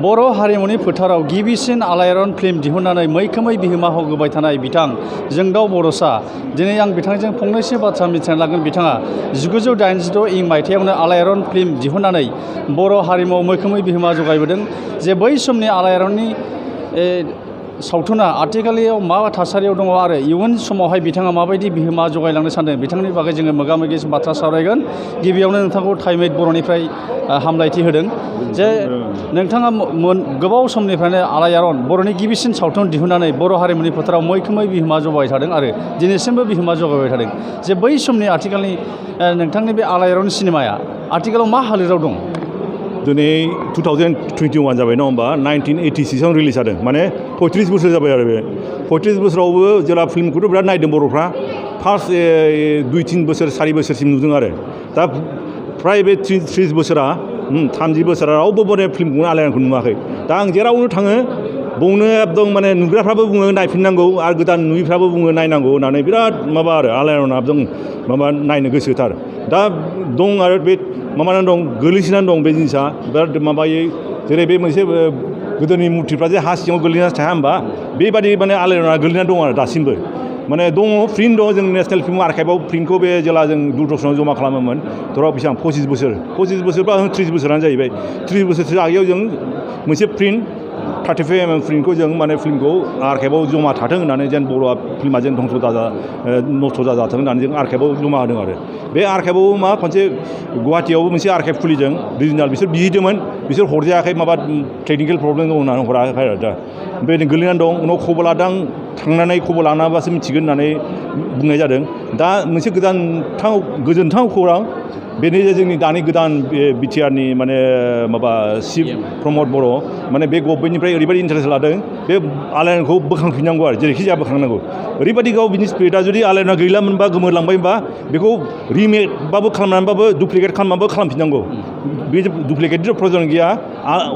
बर' हारिमुनि फोथाराव गिबिसिन आलायारन फिल्म दिहुननानै मैखोमै बिहोमा होबोबाय थानाय बिथां जोंदाव बड'सा दिनै आं बिथांजों फंनैसो बाथ्रा मिथिनो लागोन। बिथाङा 1986 इं मायथाइयावनो आलायारन फिल्म दिहुननानै बर' हारिमुआव मैखोमै बिहोमा जगायबोदों। जे बै समनि आलायारननि सावथुना आथिखालाव मा थासारियाव दङ आरो इयुन समावहाय बिथाङा माबायदि बिहोमा जगायलांनो सानदों बिथांनि बागै जोङो मोगा-मोगि बाथ्रा सावरायगोन। गिबियावनो नोंथांखौ इम8बर'ननिफ्राय हामलायथि होदों जे नोंथाङा गोबाव समनिफ्रायनो आलायारन बर'नि गिबिसिन सावथुन दिहुननानै बर' हारिमुनि फोथाराव मैखोमै बिहोमा जगायबाय थादों आरो दिनैसिमबो बिहोमा जगायबाय थादों। जे बै समनि आथिखालनि नोंथांनि बे आलायारन सिनेमाया आथिखालाव मा हालोदाव दं? दिनै 2021 जाबाय नङा होमबा 1986 रिलिज जादों माने 35 बोसोर जाबाय आरो बे 35 बोसोरावबो जेला फिल्मखौथ' बिराद नायदों बर'फ्रा फार्स्ट 2-3 बोसोर 4 बोसोरसिम नुदों आरो दा फ्राय बे 30 बोसोरा 30 बोसोरा रावबो माने फिल्मखौनो आलायारनखौ नुवाखै। दा आं जेरावनो थाङो बावनो एकदम माने नुग्राफ्राबो बुङो नायफिननांगौ आरो गोदान नुयिफ्राबो बुङो नायनांगौ होननानै बिराद माबा आरो आलायारना एकदम माबा नायनो गोसोथार। दा दं आरो बे माबानानै दं गोलैसोनानै दं बे जिनिसा बिराद माबायै जेरै बे मोनसे गोदोनि मुर्तिफ्रा जे हा सिङाव गोलैना थाया होमबा बेबादि माने आलायारना गोलैनानै दं आरो दासिमबो माने दङ प्रिन्ट दं जों नेसनेल फिल्म आर्काइभआव प्रिन्टखौ बे जेला जों दूरदर्शनाव जमा खालामोमोन थराव बेसेबां 25 बोसोर बा 30 बोसोरानो जाहैबाय 30 बोसोरसो आगोलाव जों मोनसे प्रिन्ट 35 mm प्रिन्टखौ जों माने फिल्मखौ आर्काइभआव जमा थाथों होननानै जेन बर'आ फिल्मा जेन नस्थ' जाजाथों होननानै जों आर्काइभआव जमा होदों आरो बे आर्काइभआव मा खनसे गुवाहाटियावबो मोनसे आर्काइभ खुलिदों रिजिनाल बिसोर बिहैदोंमोन बिसोर हरजायाखै माबा टेकनिकेल प्रब्लेम दं होननानै हराखै आरो दा बेबायदिनो गोलैनानै दं उनाव खबर लादों थांनानै खबर लानाबासो मिथिगोन होननानै बुंनाय जादों। दा मोनसे गोजोनथाव खौरां बेनो जे जोंनि दानि गोदान बिटिआरनि माने माबा चिफ प्रमद बर' माने बे गभर्नमेन्टनिफ्राय ओरैबायदि इन्टारेस्ट लादों बे आलायारनखौ बोखांफिननांगौ आरो जेरैखि जाया बोखांनांगौ ओरैबायदि गाव बिनि स्पिरिटआ जुदि आलायारना गैलामोनबा गोमोरलांबायबा बेखौ रिमेकबाबो खालामनानैबाबो दुप्लिकेट खालामनानैबाबो खालामफिननांगौ। बे दुप्लिकेटनि प्रयजन गैया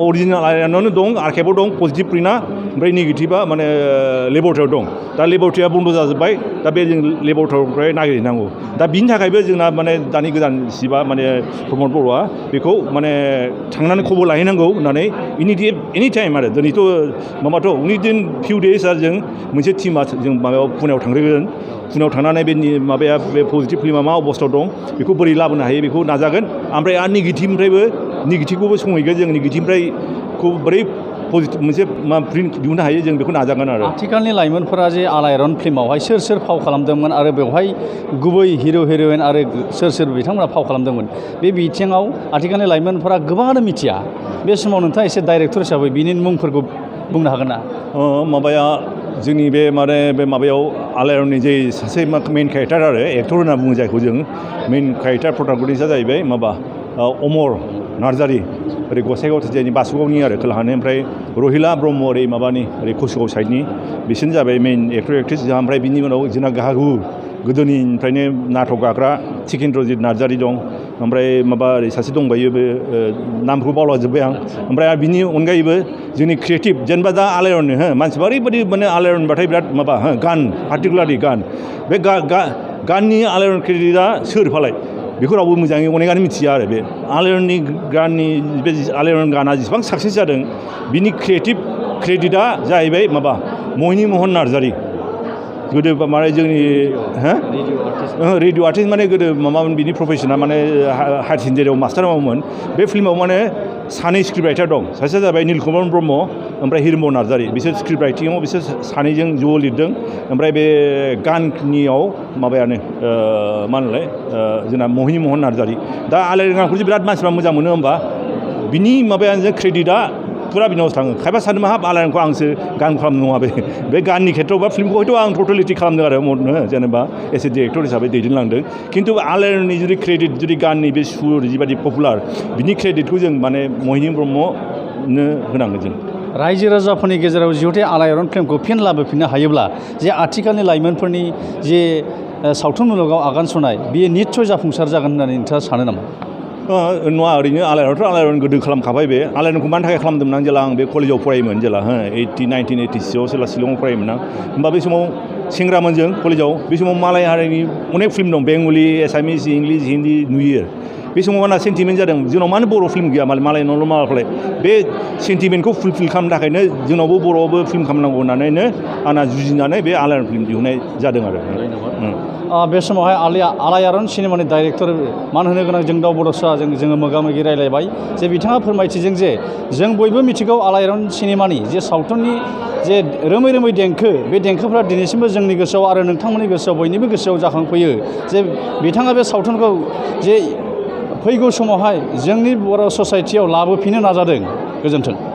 अरिजिनेल आलायारनावनो दं आर्काइभआव दं पजिटिभ प्रिन्टआ ओमफ्राय नेगेटिभा माने लेबरेटरियाव दं। दा लेबरेटरिया बन्द जाजोब्बाय दा बे जों लेबरेटरिनिफ्राय नागिरहैनांगौ। दा बिनि थाखायबो जोंना माने दानि गोदान सिबा माने प्रमद बर'आ बेखौ माने थांनानै खबर लाहैनांगौ होननानै एनि टाइम आरो दिनैथ' माबाथ' उइदिन फिउ डेज आरो जों मोनसे टिमा जों माबायाव पुनेयाव थांग्रोगोन। पुनेयाव थांनानै बे माबाया बे पजिटिभ फिल्मा मा अबस्थायाव दं बेखौ बोरै लाबोनो हायो बेखौ नाजागोन ओमफ्राय आरो नेगेटिभखौबो संहैगोन जों नेगेटिभनिफ्रायखौ बोरै पजिटिभ मोनसे प्रिन्ट दिहुननो हायो जों बेखौ नाजागोन आरो। आथिखालनि लाइमोनफोरा जे आलायारन फिल्मावहाय सोर फाव खालामदोंमोन आरो बेवहाय गुबै हिर' हिर'इन आरो सोर बिथांमोना फाव खालामदोंमोन बे बिथिङाव आथिखालनि लाइमोनफोरा गोबाङानो मिथिया। बे समाव नोंथाङा एसे डाइरेक्टर हिसाबै बिनि मुंफोरखौ बुंनो हागोन ना? माबाया जोंनि बे माबायाव आलायारननि जे सासे मेइन केरेक्टार आरो एक्टर होनना बुङो जायखौ जों मेइन केरेक्टार प्रटागनिस्टआ जाहैबाय माबा अमर नार्जारि ओरै गसाइगाव जोंनि बासुगावनि आरो खोलाहानि ओमफ्राय रहिला ब्रह्म ओरै माबानि ओरै कसुगाव साइडनि बिसोरनो जाबाय मेइन एक्टर एक्ट्रेस जोंहा ओमफ्राय बिनि उनाव जोंना गाहागु गोदोनिफ्रायनो नाटक गाग्रा थिकेन्द्रजित नार्जारि दं ओमफ्राय माबा ओरै सासे दंबायो बे नामखौ बावलाजोब्बाय आं ओमफ्राय आरो बिनि अनगायैबो जोंनि क्रिएटिभ जेनेबा दा आलायारन मानसिफ्रा ओरैबायदि माने आलायारनबाथाय बिराद माबा गान पार्टिकुलारलि गान बे गाननि आलायारन क्रेडिटआ सोर फालाय बेखौ रावबो मोजाङै अनेकानो मिथिया आरो बे आलायारननि गाननि बे आलायारन गाना जेसेबां साक्सेस जादों बिनि क्रिएटिभ क्रेडिटआ जाहैबाय माबा महिनी महन नार्जारि गोदो माने जोंनि रेडिअ आर्टिस्ट माने गोदो माबामोन बिनि प्रफेसना माने हायार सेकेन्डारियाव मास्टार मावोमोन। बे फिल्माव माने सानै स्क्रिप्ट राइटार दं सासेया जाबाय नीलकमल ब्रह्म ओमफ्राय हिरम्ब नार्जारि बिसोर स्क्रिप्ट राइटिङाव बिसोर सानैजों ज' लिरदों ओमफ्राय बे गाननियाव माबायानो मा होनोलाय जोंना महिनी महन नार्जारि। दा आलायारनखौ बिराद मानसिफ्रा मोजां मोनो होमबा बिनि माबायानो क्रेडिटआ फुरा बिनावसो थाङो। खायफा सानो हाब आलायारनखौ आंसो गान खालामनो नङा बे गाननि खेथ्रआव बा फिल्मखौ हयथ' आं टटेलिटि खालामदों आरो जेनेबा एस ए डिरेक्टर हिसाबै दैदेनलांदों खिन्थु आलायारननि जुदि क्रेडिट जुदि गाननि बे सुर जिबायदि पपुलार बिनि क्रेडिटखौ जों माने महिनी ब्रह्मनो होनांगोन जों। रायजो राजाफोरनि गेजेराव जिहुथे आलायारन फिल्मखौ फिन लाबोफिननो हायोब्ला जे आथिखालनि लाइमोनफोरनि जे सावथुन मुलुगाव आगान सुरनाय बेयो निस्सय जाफुंसार जागोन होननानै नोंथाङा सानो नामा? नङा ओरैनो आलायारन गोदो खालामखाबाय बे आलायारनखौ मानि थाखाय खालामदोंमोन आं जेला आं बे कलेजाव फरायोमोन जेला 1986आव जेला शिलंआव फरायोमोन आं होमबा बे समाव सेंग्रामोन जों कलेजाव बे समाव मालाय हारिनि अनेक फिल्म दं बेंगलि एसामिस इंलिस हिन्दी नुयो बे समाव आंना सेन्टिमेन्ट जादों जोंनाव मानो बर' फिल्म गैया मालायनावल' माबालाय बे सेन्टिमेन्टखौ फुलफिल खालामनो थाखायनो जोंनावबो बर'आवबो फिल्म खालामनांगौ होननानैनो आंना जुजिनानै बे आलायारन फिल्म दिहुननाय जादों आरो बे समावहाय आलायारन सिनेमानि डाइरेक्टर मान होनो गोनां जोंदाव बड'सा जोङो मोगा मोगि रायलायबाय जे बिथाङा फोरमायथिदों जे जों बयबो मिथिगौ आलायारन सिनेमानि जे सावथुननि जे रोमै रोमै देंखो बे देंखोफ्रा दिनैसिमबो जोंनि गोसोआव आरो नोंथांमोननि गोसोआव बयनिबो गोसोआव जाखांफैयो जे बिथाङा बे सावथुनखौ जे फैगौ समावहाय जोंनि बर' ससाइटियाव लाबोफिननो नाजादों। गोजोन्थों।